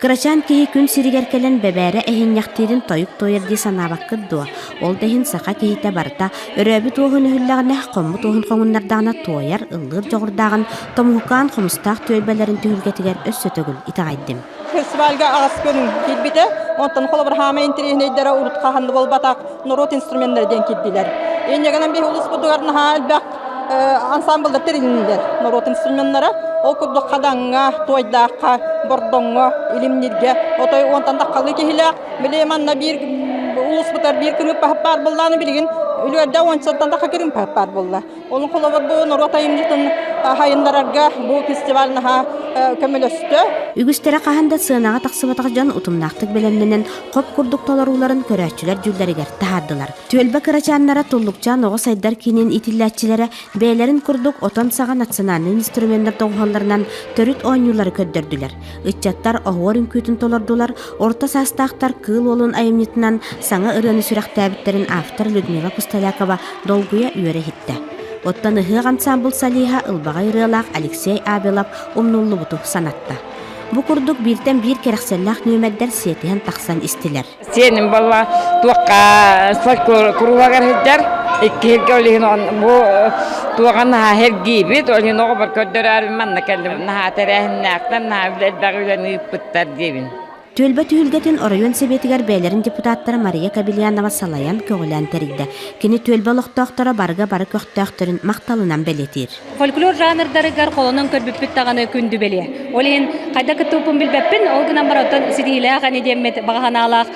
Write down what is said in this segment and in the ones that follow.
Кырачаан киһи күн сиригэр кэлэн бэбээрэ эһинньэхтиирин тойук туойар дии санаабаккыт дуо? Ол да иһин саха киһитэ барыта өрөөбүт уоһун өһүллэҕинэ, хоммут уоһун хоҥуннардаҕына туойар, ыллыыр дьоҕурдааҕын Томуһукаан хомустаах түөлбэлэрин түһүлгэтигэр өссө төгүл итэҕэйдим. Фестивальга аҕыс күн киирбитэ. Онтон холобур хаама интэриэһинэйдэрэ урут хаһан да буолбатах норуот инструменнара диэн киирдилэр. Инньэ биһи улууспутугар наһаа элбэх ансамбллар тэрилиннилэр норуот инструменнара. Ол курдук Хадаҥҥа, Туойдаахха, Бордоҥҥо, Илимниргэ отой уонтан таххалыы киһилээх. Били манна биир улууспутар биир кырыыппаһыт баар буоллааны билигин үлүөрдэ уончаттан тахха кырыымпаһыт баар буолла. Ол холобур бу норуот айымньытын хайыннарарга бу фестиваль наһаа көмөлөстө. Үгүстэрэ хаһан да сыанаҕа тахсыбатах дьон утумнаахтык бэлэмнэнэн хоп курдук толорууларын көрөөччүлэр дьүүллэригэр таһаардылар. Түөлбэ кырачааннара Туллукчаан оҕо сайдар киинин иитиллээччилэрэ бэйэлэрин курдук отон саҕа национальнай инструменнар доҕуһуолларынан төрүт оонньуулары көрдөрдүлэр. Ыччаттар оһуор үҥкүүтүн толордулар, орто саастаахтар Кыыл Уолун айымньытынан саҥа ырыаны сүрэхтээбиттэрин автор Людмила Пустолякова долгуйа үөрэ иһиттэ. Оттон ыһыах ансаамбыл солиһа ылбаҕай ырыалаах Алексей Абелов умнуллубуту санатта. Бу курдук бииртэн биир кэрэхсэллээх нүөмэрдэр сиэтиһэн тахсан истилэр. Сиэним буолла туохха фольклор куруһуогар сылдьар иккиһиргэ ол иһин бу туоҕа наһаа сэргиибит ол иһин оҕобор көрдөрөөрү манна кэллим наһаа тэрээһиннээхтэр наһаа элбэх үлэни ыыппыттар диэбин. Түөлбэ түһүлгэтин оройуон сэбиэтигэр бэйэлэрин депутаттара Мария Кобельянова салайан, көҕүлээн тэрийдэ. Кини түөлбэ олохтоохторо барыга бары көхтөөхтөрүн махталынан бэлиэтиир. Фольклор жанрдарыгар холонон көрбүппүт даҕаны күндү бэлиэ. Ол иһин хайда кыттыбыппын билбэппин, ол гынан баран оттон ситиһиилээх ани диэммит баҕа санаалаах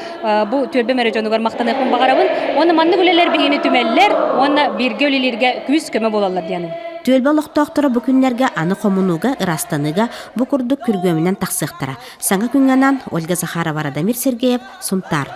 бу түөлбэм эрэ дьонугар махтаныахпын баҕарабын. Уонна маннык үлэлэр биһигини түмэллэр уонна бииргэ үлэлииргэ күүс-көмө буолаллар диэным. Түөлбэ олохтоохторо бу күннэргэ аны хомунууга, ыраастаныыга бу курдук күргүөмүнэн тахсыахтара. Саҥа күҥҥэ анаан Ольга Захарова, Радомир Сергеев, Сунтаар.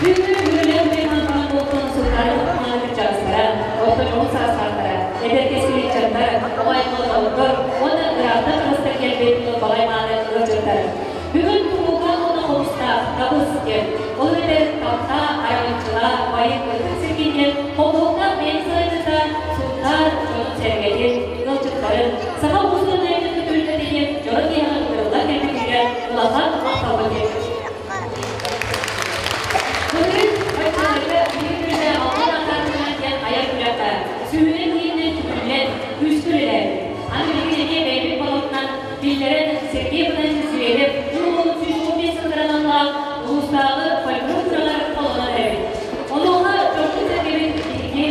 Бүгүн үлэлээх үлэһэн буолтан сылтаары туһунан кырдьаҕастара, орто дьоһун саастаахтара, эдэр кэскил ыччаттар, оҕо аймаллар уонна ыраахтан чугастан кэлбит балай мааны ыалдьыттар. Бүгүн тумулга уонна хомустаах табыс диэн, ол эбэтэр таптаа, араҥаччылаа, байыт ытык сиргэ диэн холбоһуктаах бэйэҥ салайдыта Сунтаар дьонун-сэргэтин, ыалдьыттарын, саха уус-уран айымньытын түһүлгэтэ диэн дьоро киэһэҕэ ыҥырыллан кэлбитигэр улахан махталга тиэрдэр. Былырыын оччолорго биир күнүнэ Алтан Аркадьевна диэн айар күрэххэ сүһүнэн иһинэн түмүллэн күүскэ үлэлээбит. Аны билигин эмиэ бэйэбит балабытынан биллэрэн Сергей Афанасьевич Зверев уолун 115 сылларыналлаах улуустааҕы фольклор күрэҕэр холонон эрэбит. Онуоха дьоммут-сэргэбит биһиги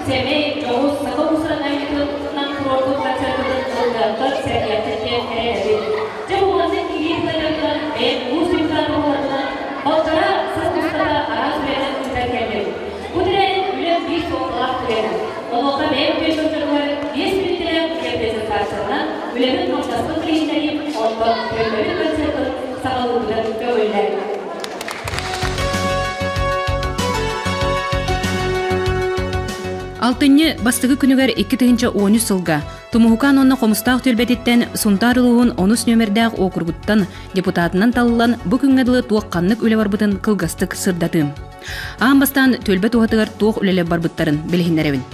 сэмэй, дьоҕус саха уус-уран айымньытынан туруорбут концерпытын ылыныаххыт, сэргиэххит диэн эрэнэбит. Дьэ бу маннык киирии тылларыттан бэйэм улуус депутата буоларбынан балтараа сыл устата араас үлэнэн ыытан кэллим. Бу тэрээһин үлэм биир суолталаах түгэнэ. Онуоха бэйэм күөн биэс мүнүүтэлээх үлэ презентациятынан үлэбин хамсаспын билиһиннэриим, онтон түөлбэбит концертын саҕалыырбытын көҥүллээтим. Алтынньы бастакы күнүгэр 2013 сылга Тумуһукаан уонна Хомустаах түөлбэтиттэн Сунтаар улууһун онус нүөмэрдээх уокуругуттан депутатынан талыллан бу күҥҥэ дылы туох ханнык үлэ барбытын кылгастык сырдатыым. Аан бастаан түөлбэ туһатыгар туох үлэлэр барбыттарын билиһиннэрэбин.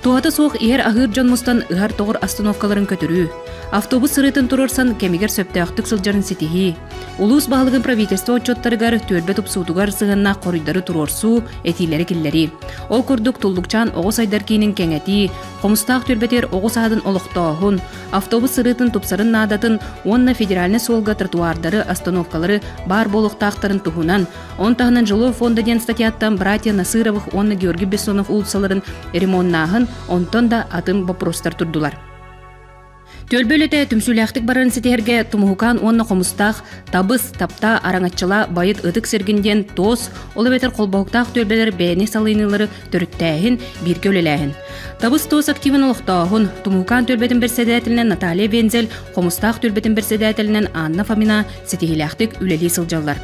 Туһата суох иһэр-аһыыр дьон мустан ыһар-тоҕор остановкаларын көтүрүү, автобус сырыытын туруорсан кэмигэр сөптөөхтүк сылдьарын ситиһии, улуус баһылыгын правительство отчуоттарыгар түөлбэ тупсуутугар сыһыаннаах хоруйдары туруорсуу, этиилэри киллэрии. Ол курдук Туллукчаан оҕо сайдар киинин кэҥэтии, Хомустаах түөлбэтигэр оҕо саадын олохтооһун, автобус сырыытын тупсарын наадатын уонна федеральнай суолга тротуардары, остановкалары баар буолуохтаахтарын туһунан, он таһынан жилой фонда диэн статьяттан братья Насыровых уонна Георгий Бессонов уулуссаларын ремоннааһын, онтон да атын боппуруостар турдулар. Түөлбэ үлэтэ түмсүүлээхтик барарын ситиһэргэ Тумуһукаан уонна Хомустаах Табыс, Таптаа, Араҥаччылаа, Байыт Ытык Сиргин диэн туос, ол эбэтэр холбоһуктаах түөлбэлэр бэйэни салайыныылары төрүттээһин, бииргэ үлэлээһин. Табыс туос активын олохтооһун, Тумуһукаан түөлбэтин бэрэссэдээтэлинэн Наталья Вензель, Хомустаах түөлбэтин бэрэссэдээтэлинэн Анна Фомина ситиһиилээхтик үлэлии сылдьаллар.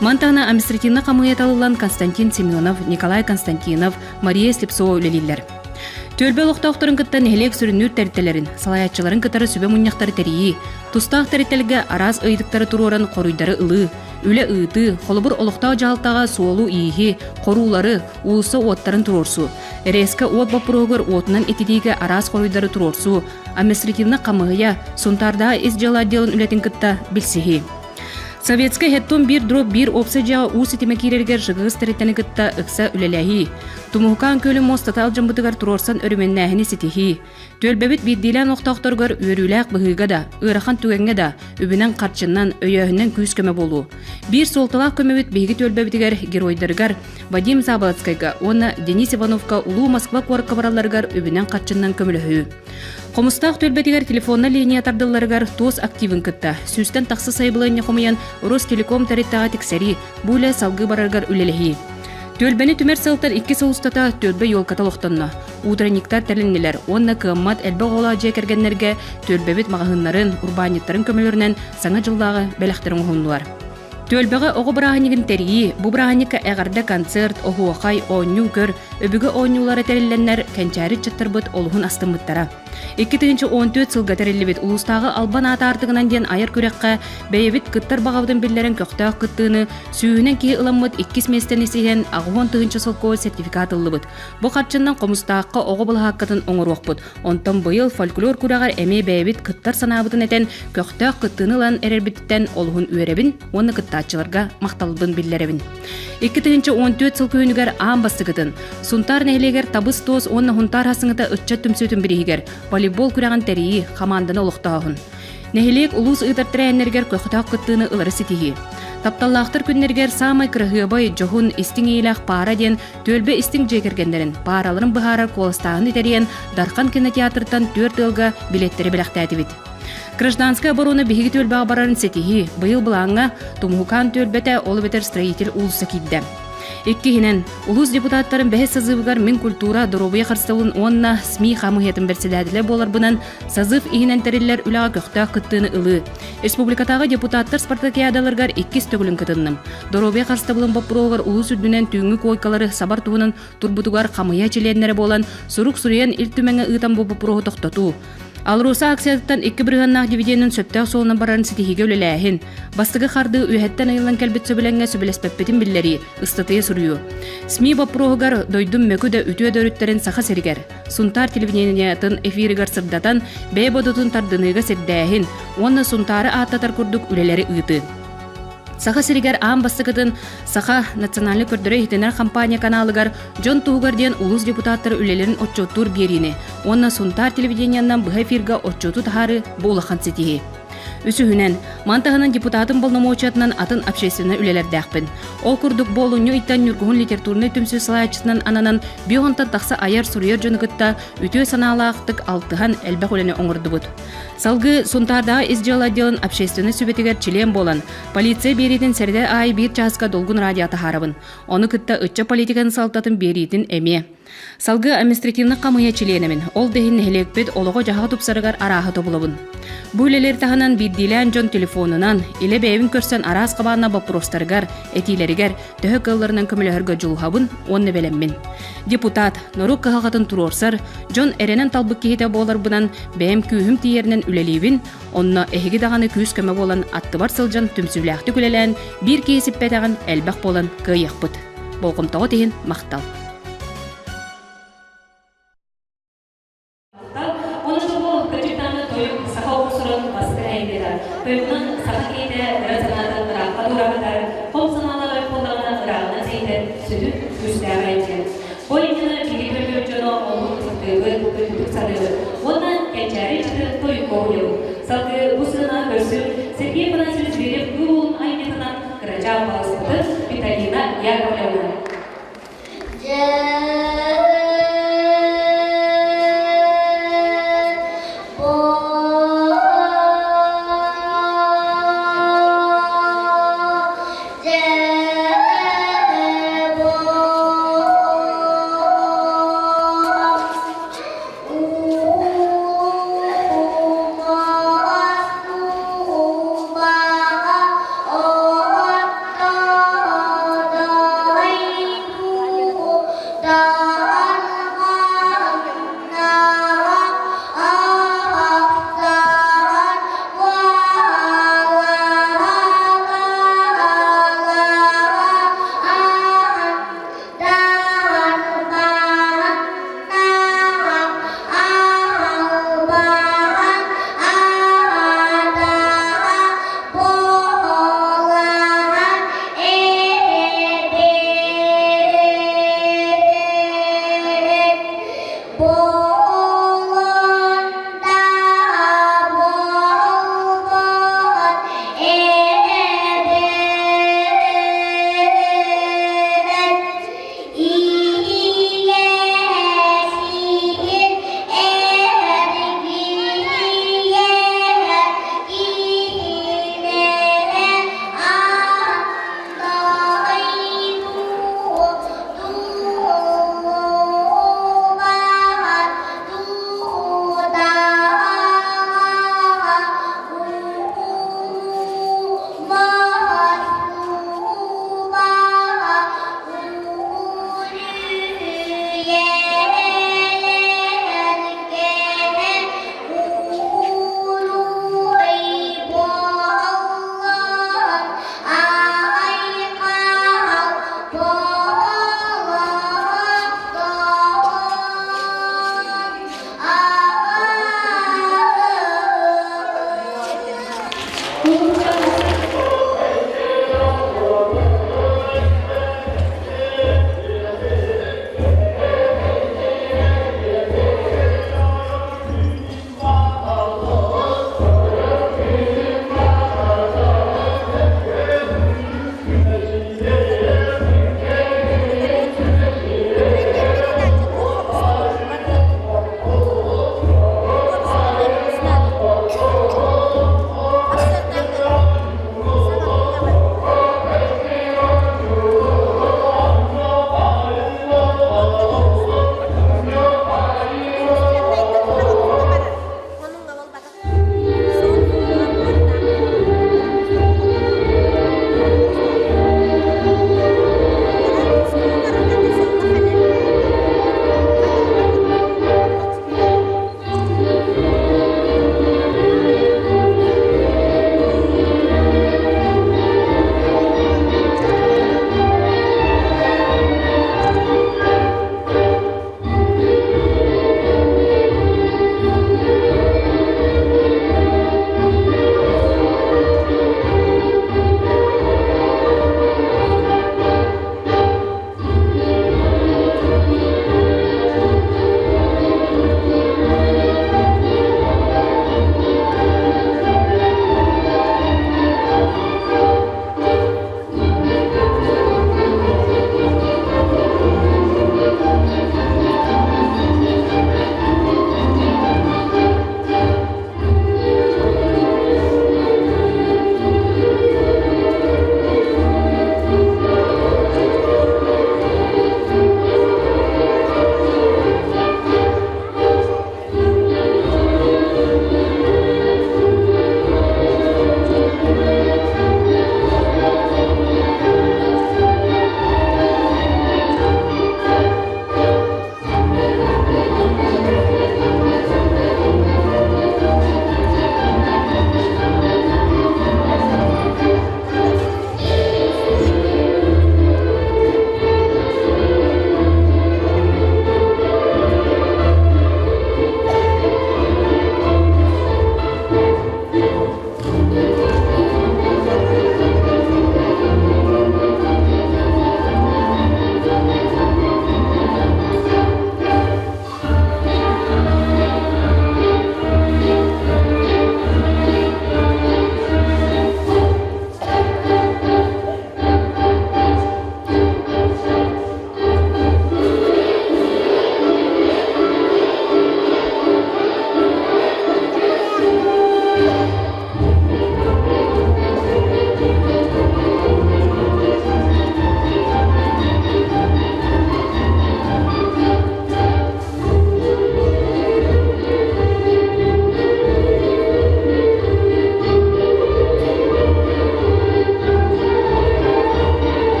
Мантана административнай хамыыйа талыллан Константин Семенов, Николай Константинов, Мария Слепцова үлэлииллэр. Түөлбэ олохтоохторун кытта нэһилиэк сүрүннүүр тэрилтэлэрин, салайааччыларын кытары сүбэ мунньахтары тэрийии, тустаах тэрилтэлэргэ араас ыйытыктары туруоран хоруйдары ылыы, үлэ ыытыы, холобур олохтоох дьаһалтаҕа суолу-ииһи, хоруулары, уулусса уоттарын туруорсуу, РСК уот боппуруоһугар уотунан ититиигэ араас хоруйдары туруорсуу, административнай хамыыһыйа, Сунтаардааҕы ис дьыала отделын үлэтин кытта билсиһии. Советскай хеттон биир дроп биир уопсай дьиэҕэ уу ситимэ киирэригэр ЖГС тэрилтэни кытта ыкса үлэлэһии, Тумуһукаан күөлүн муостата алдьаммытыгар туруорсан өрүмэннээһини ситиһии, түөлбэбит биирдиилээн олохтоохторугар үөрүүлээх быһыыга да, ыарахан түгэҥҥэ да үбүнэн-харчынан, өйөөһүнэн күүс-көмө буолуу. Биир суолталаах көмөбүт биһиги түөлбэбитигэр геройдарыгар Вадим Заболоцкайга уонна Денис Ивановка улуу Москва куоракка баралларыгар үбүнэн-харчынан көмөлөһүү. Хомустаах түөлбэтигэр телефонна линия тардылларыгар туос активын кытта сүүстэн тахса сайабылыанньа хомуйан Ростелеком тэрилтэҕэ тиксэрии, бу үлэ салгыы барарыгар үлэлэһии. Түөлбэни түмэр сылтан икки сыл устата түөлбэ елката олохтонно. Утренниктар тэрилиннилэр уонна кыаммат элбэх оҕолоох дьиэ кэргэннэргэ түөлбэбит маҕаһыыннарын, урбаанньыттарын көмөлөрүнэн саҥа дьыллааҕы бэлэхтэр оҥоһуннулар. Түөлбэҕэ оҕо бырааһынньыгын тэрийии, бу бырааһынньыкка эҕэрдэ концерт, оһуохай, оонньуу-көр, өбүгэ оонньуулара тэриллэннэр, кэнчээри ыччаттарбыт олуһун астыммыттара. 2014 сылга тэриллибит улуустааҕы Албан аата аартыгынан диэн айар күрэххэ бэйэбит кыттар баҕабытын биллэрэн көхтөөх кыттыыны сүүһүнэн киһи ыламмыт иккис миэстэни сиһэн 80 000 солкуобай сертификат ыллыбыт. Бу харчыннан Хомустаахха оҕо былаһааккатын оҥоруохпут. Онтон быйыл фольклор күрэҕэр эмиэ бэйэбит кыттар санаабытын этэн, көхтөөх кыттыыны ылан эрэрбититтэн олуһун үөрэбин уонна кыттааччыларга махталбын биллэрэбин. 2014 сыл күһүнүгэр аан бастакытын Сунтаар нэһилиэгэр Табыс туос уонна Һунтаар хасыҥыта ыччат түмсүүтүн бирииһигэр волейбол күрэҕин тэрийии, хамаанданы олохтооһун. Нэһилиэк улуус ыытар тэрээһиннэригэр көхтөөх кыттыыны ылары ситиһии. Тапталлаахтар күннэригэр саамай кыраһыабай, дьоһун, истиҥ иилээх паара диэн Түөлбэ истиҥ дьиэ кэргэннэрин, паараларын быһаарар куоластааһын тэрийэн, Дархан кинотеатртан түөрт ыалга билиэттэри бэлэхтээтибит. Гражданскай оборона биһиги түөлбэҕэ барарын ситиһии, быйыл былааҥҥа Тумуһукаан түөлбэтэ, ол эбэтэр Строитель уулусса киирдэ. Иккиһинэн, улуус депутаттарын бэһис созывыгар мин культура, доруобуйа харыстабылын уонна СМИ хамыыһыйатын бэрсэлээтилэр буоларбынан, созыв иһинэн тэриллэр үлэҕэ көхтөөх кыттыыны ылыы. Республикатааҕы депутаттар спартакиадаларыгар иккис төгүлүн кытынным. Доруобуйа харыстабылын боппуруоһугар улуус үрдүнэн түүҥҥү куойкалары сабар туһунан турбутугар хамыыһыйа чилиэннэрэ буолан, сурук суруйан Ил Түмэҥҥэ ыытан бу боппуруоһу тохтотуу. АЛРОСА акциятыттан икки бырыһыаннаах дивиденин сөптөөх суолунан барарын ситиһиигэ үлэлээһин, бастакы хардыы үөһэттэн ыйыллан кэлбит сөбүлэҥҥэ сөбүлэспэппитин биллэрии, ыстатыйа суруйуу. СМИ боппуруоһугар дойдум мөкү да үтүө да өрүттэрин Саха сиригэр, Сунтаар телевидениетын эфиригэр сырдатан, бэйэ бодотун тардыныыга сирдээһин уонна Сунтаары ааттатар курдук үлэлэри ыытыы. Саха сиригэр аан бастакытын Саха национальнай көрдөрөр-иһитиннэрэр компания каналыгар дьон туһугар диэн улуус депутаттара үлэлэрин отчуоттуур биэриини уонна Сунтаар телевидениеннан быһа эфирга отчуоту таһаарыы бу улахан ситиһии. Үсүһүнэн, ман таһынан депутатым боломуочуйатынан атын общественнай үлэлэрдээхпин. Ол курдук бу олунньу ыйтан Ньургуһун литературнай түмсүү салайааччытынан ананан биоһонтон тахса айар-суруйар дьону кытта үтүө санаалаахтык алтыһан элбэх үлэни оҥордубут. Салгыы Сунтаардааҕы ис дьыала отделын общественнай сүбэтигэр чилиэн буолан, полиция биэриитин сэрэтэ аайы биир чааска долгун радио таһаарабын. Ону кытта ыччат политикатын салалтатын биэриитин эмиэ. Салгыы административнай хамыыһыйа чилиэнэбин. Ол да иһин нэһилиэкпит олоҕо-дьаһаҕа тупсарыгар арааһы тобулабын. Бу үлэлэри таһынан биирдиилээн дьон телефонунан, илэ бэйэбин көрсөн араас хабааннаах боппуруостарыгар, этиилэригэр төһө кыалларынан көмөлөһөргө дьулуһабын уонна бэлэммин. Депутат, норуот кыһалҕатын туруорсар, дьон эрэнэн талбыт киһитэ буоларбынан бэйэм күүһүм тиийэринэн үлэлиибин, онно эһиги даҕаны күүс-көмө буолан аттыбар сылдьан түмсүүлээхтик үлэлээн, биир киһи сиппэтэҕин элбэх буолан кыайыахпыт. Болҕомтоҕут иһин махтал. Онно бу кырдьыктааны тойук саха оҕусурун бастыҥ айымньыта. Тойугунан саха киһитэ ыра санаатын ыраахха туораабытар, хом санаалаах буоллаҕына ырааҕынан тэйитэр сүдү күүстээх айымньы. Бу айымньыны биһиги көрбүт дьоно олуһун ытыктыыбыт, күндүтүк саныыбыт. Уонна кэнчээри ыччаты тойукка уһуйабыт. Салгыы бу сыана көрсүм Сергей Афанасьевич Зверев кыыл уолун айымньытынан кырачаан балыспытын Виталина Яковлевна.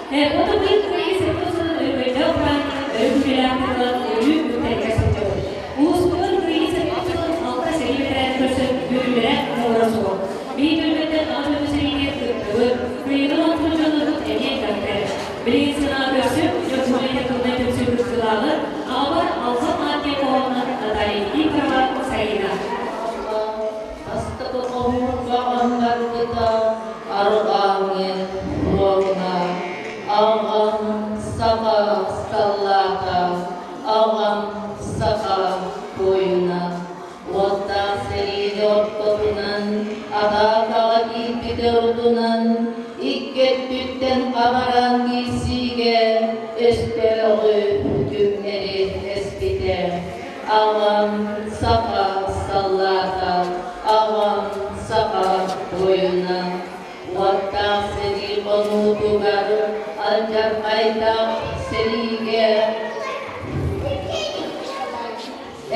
Оту быйыл Кыайыы сэттэ сылын өрөгөйдөөх бырааһынньыгын өрө күүрүүлээх тылынан өрүү үктэлигэр сылдьабыт. Улууспутун Кыайыы сэттэ сылын алта сэрии бэтэрээнэ көрсөн үөрүүлэрэ муҥура суох. Биһиги түөлбэттэн Аҕа дойду сэриитигэр кыттыбыт, кыайыыны оҥорбут дьоннорбут эмиэ элбэхтэр. Билигин сыанаҕа көрсүм, Дьокуускай тылынан түмсүү кыттыылааҕы Аҕабар албан аат диэн хоһоонунан Наталья Никифорова Сайыына. Бастакы хомуурга барбыта арҕааҥҥы фроҥҥа аҕам саха саллаата, аҕам саха буойуна. Уоттаах сэриини ортотунан, атаакаҕа киирбитэ урутунан, икки өттүттэн хабаран киирсиигэ өстөөҕү түҥнэри эспитэ. Аҕам саха саллаата, аҕам саха буойуна. Уоттаах сэрии хонуутугар алдьархайдаах сэриигэ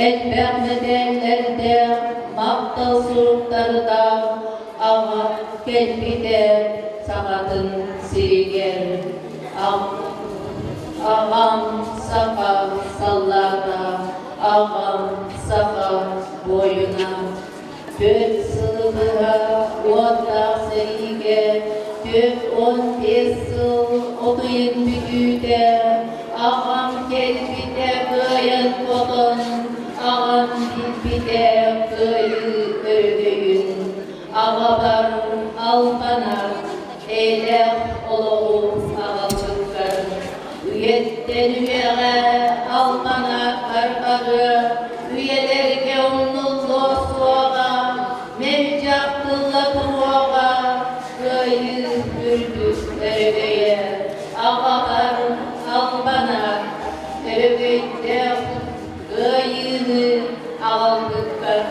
элбэх мэтээллэрдээх, махтал суруктардаах аҕа кэлбитэ сахатын сиригэр. Аҕам саха саллаата, аҕам саха буойуна. Түөрт сылы быһа уоттаах сэриигэ 45 сыл отуйун бүтүүтэ аҕам кэлбитэ кыайан хотон, аҕам билбитэ кыайыы өрөгөйүн. Аҕабар албана эйэлээх олоҕу аҕалбыккар. Үйэттэн үйэҕэ албана барҕарыа, үйэлэргэ умнуллуо суоҕа, мэлдьи ахтылла туруоҕа, кыайыы үрдүк өрөгөйө. Аҕабар албана өрөгөйдөөх кыайыыны аҕалбыккар.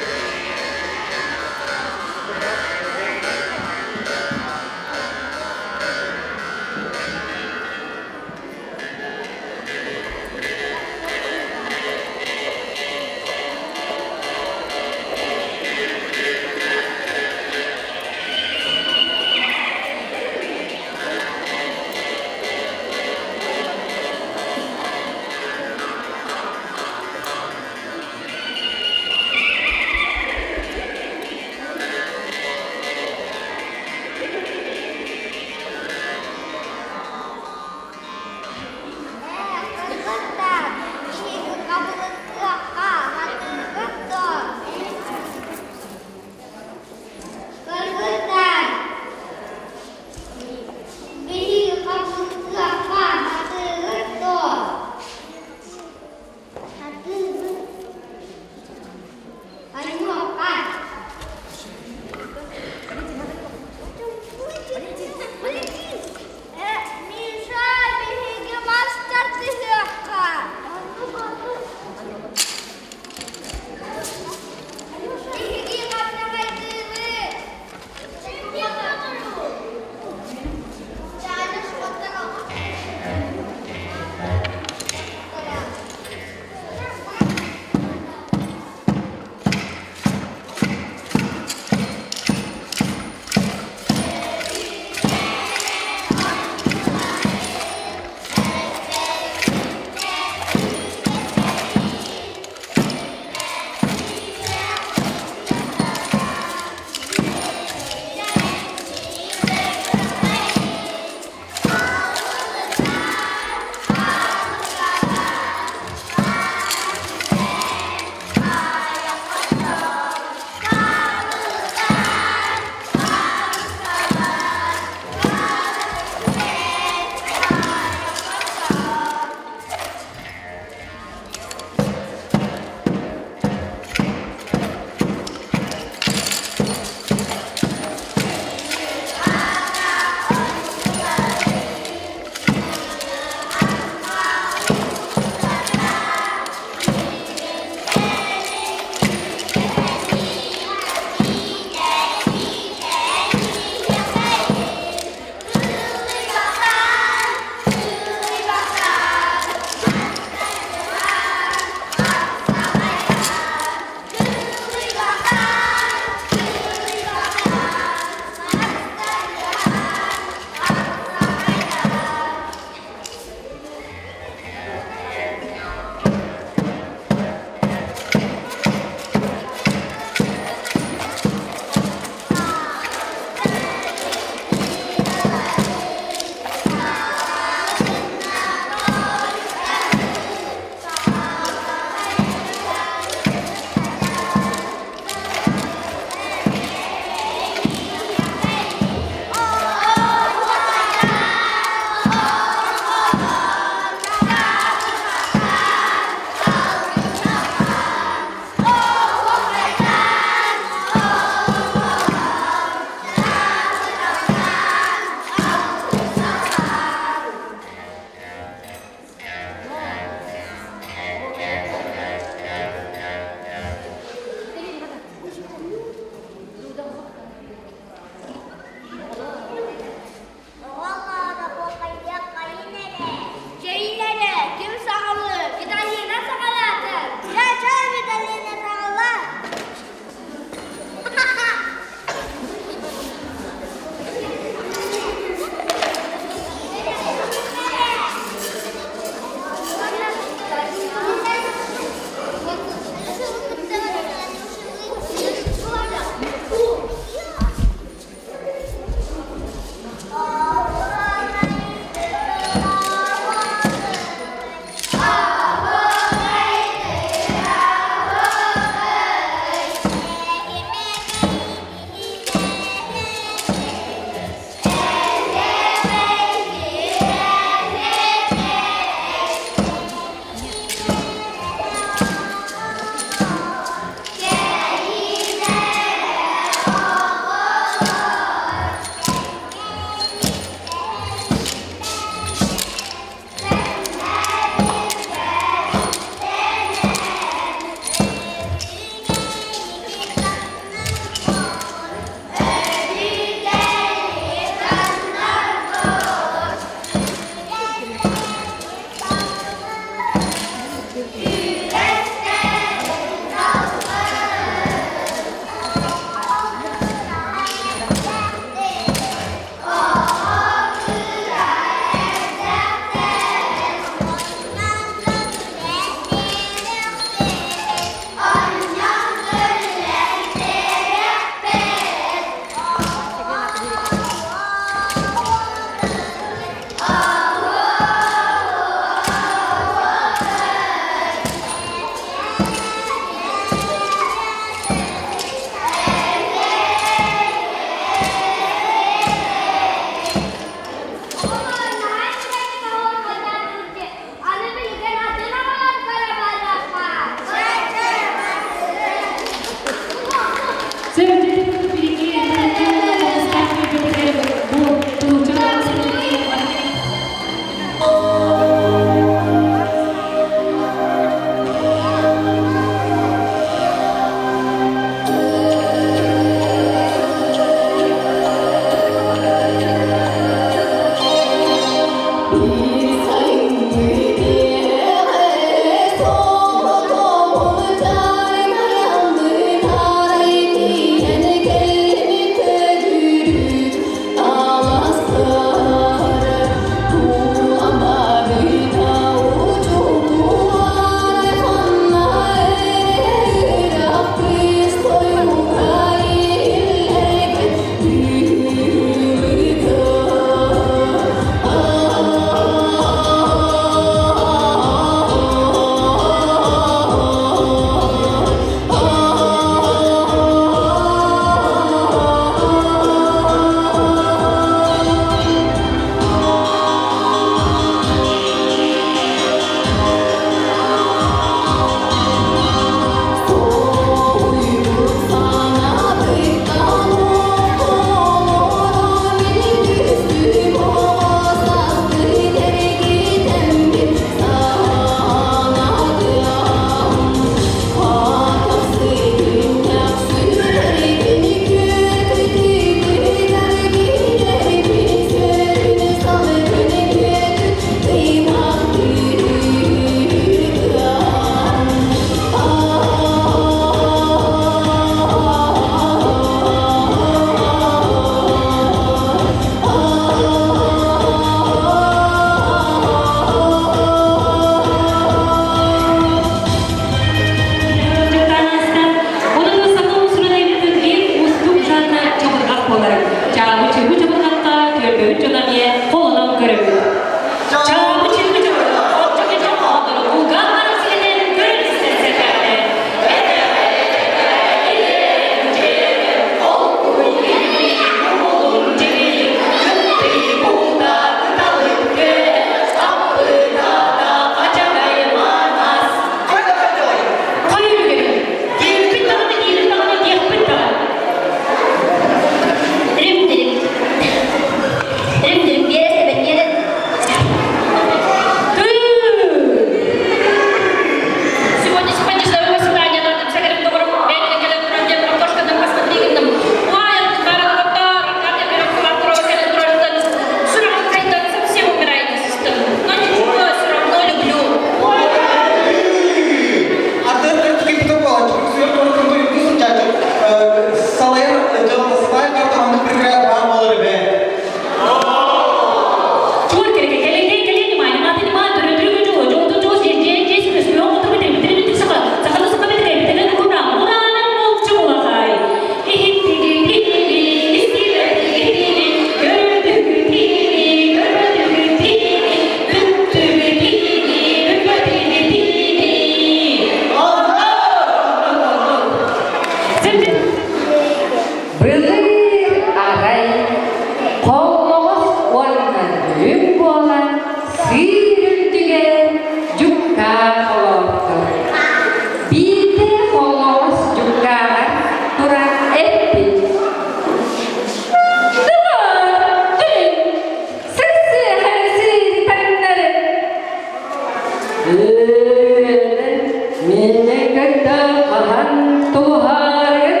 Миинэ кытта хаһан тулуһаарыгын?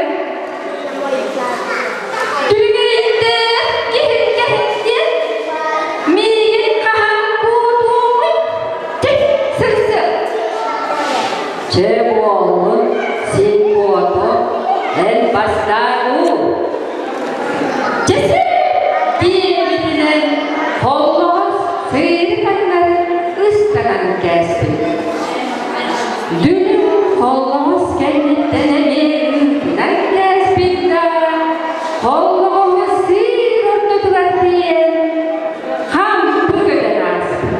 Түгэнинтээх киһиргэһиттиэн миигин хаһан куутуомуй? Чэ, сырсы! Чэ буоллун, син буоту, эн бастаан уу. Чэсэ! Диэбитинэн холлоҕос сыыры таҥнары ыстанан кээспит. Дүлүҥ холлоҕос кэнниттэн эмиэ ыытынан кээспит да, холлоҕоһу сыыр ортотугар тиийэн хампы көтөн ааспыт.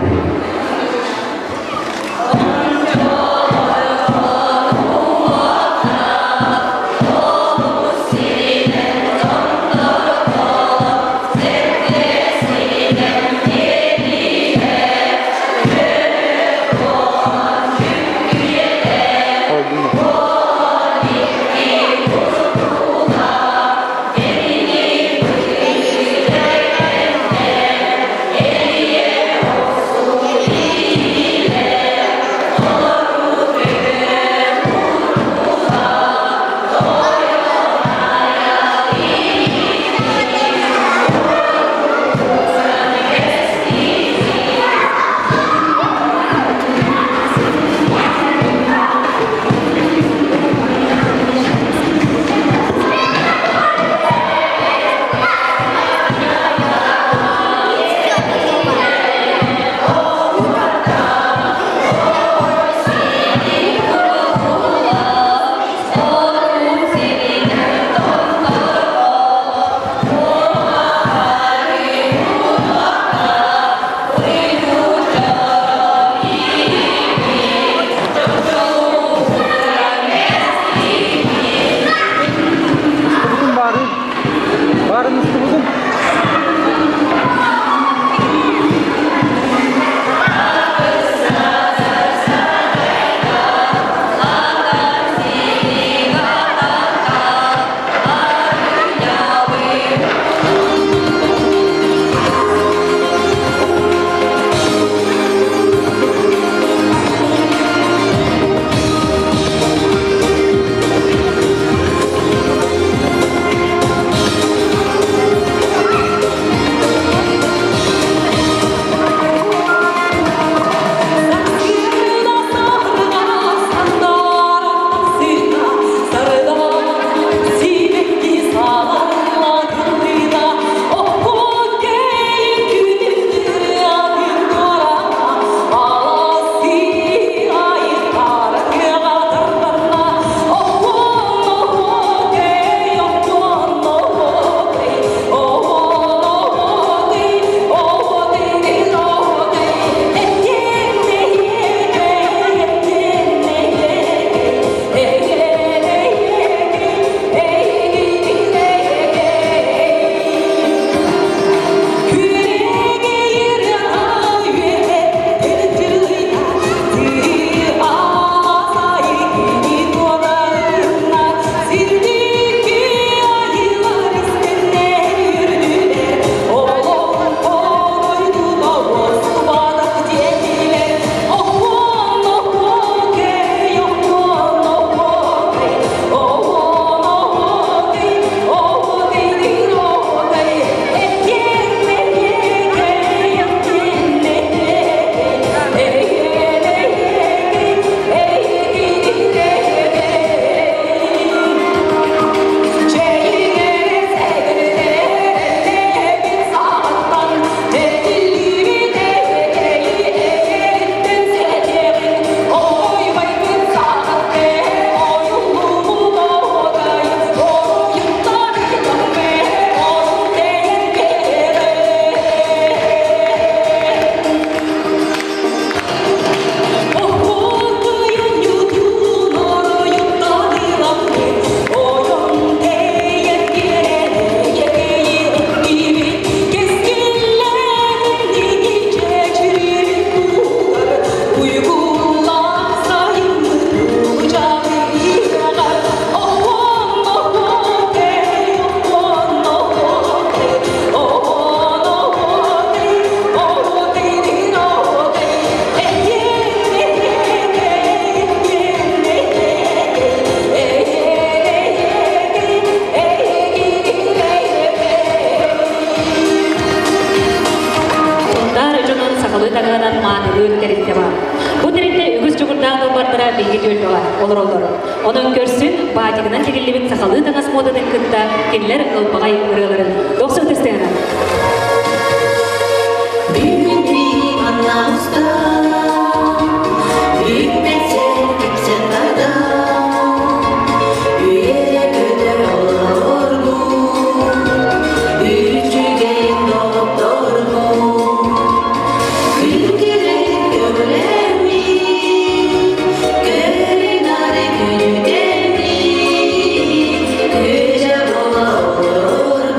маанылыыр тэрилтэ баар. Бу тэрилтэ үгүс дьоҕурдаах далбардара биһиги түөлбэҕэ олороллор. Онон көрсүн, баатигынан тигиллибит сахалыы таҥас муодатын кытта кинилэр ылбаҕай ырыаларын дохсун ытыстыһынан. Бүгүн манна устан, бүппэт кэпсэн тардан, үөрэ-көтө олорорбут, үчүгэй доҕотторбут, күн-күлэн көҕүлэммит, көрү-нары күнүтэммит, күөдьэ буола олорорбут.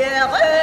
Дьиэҕэ.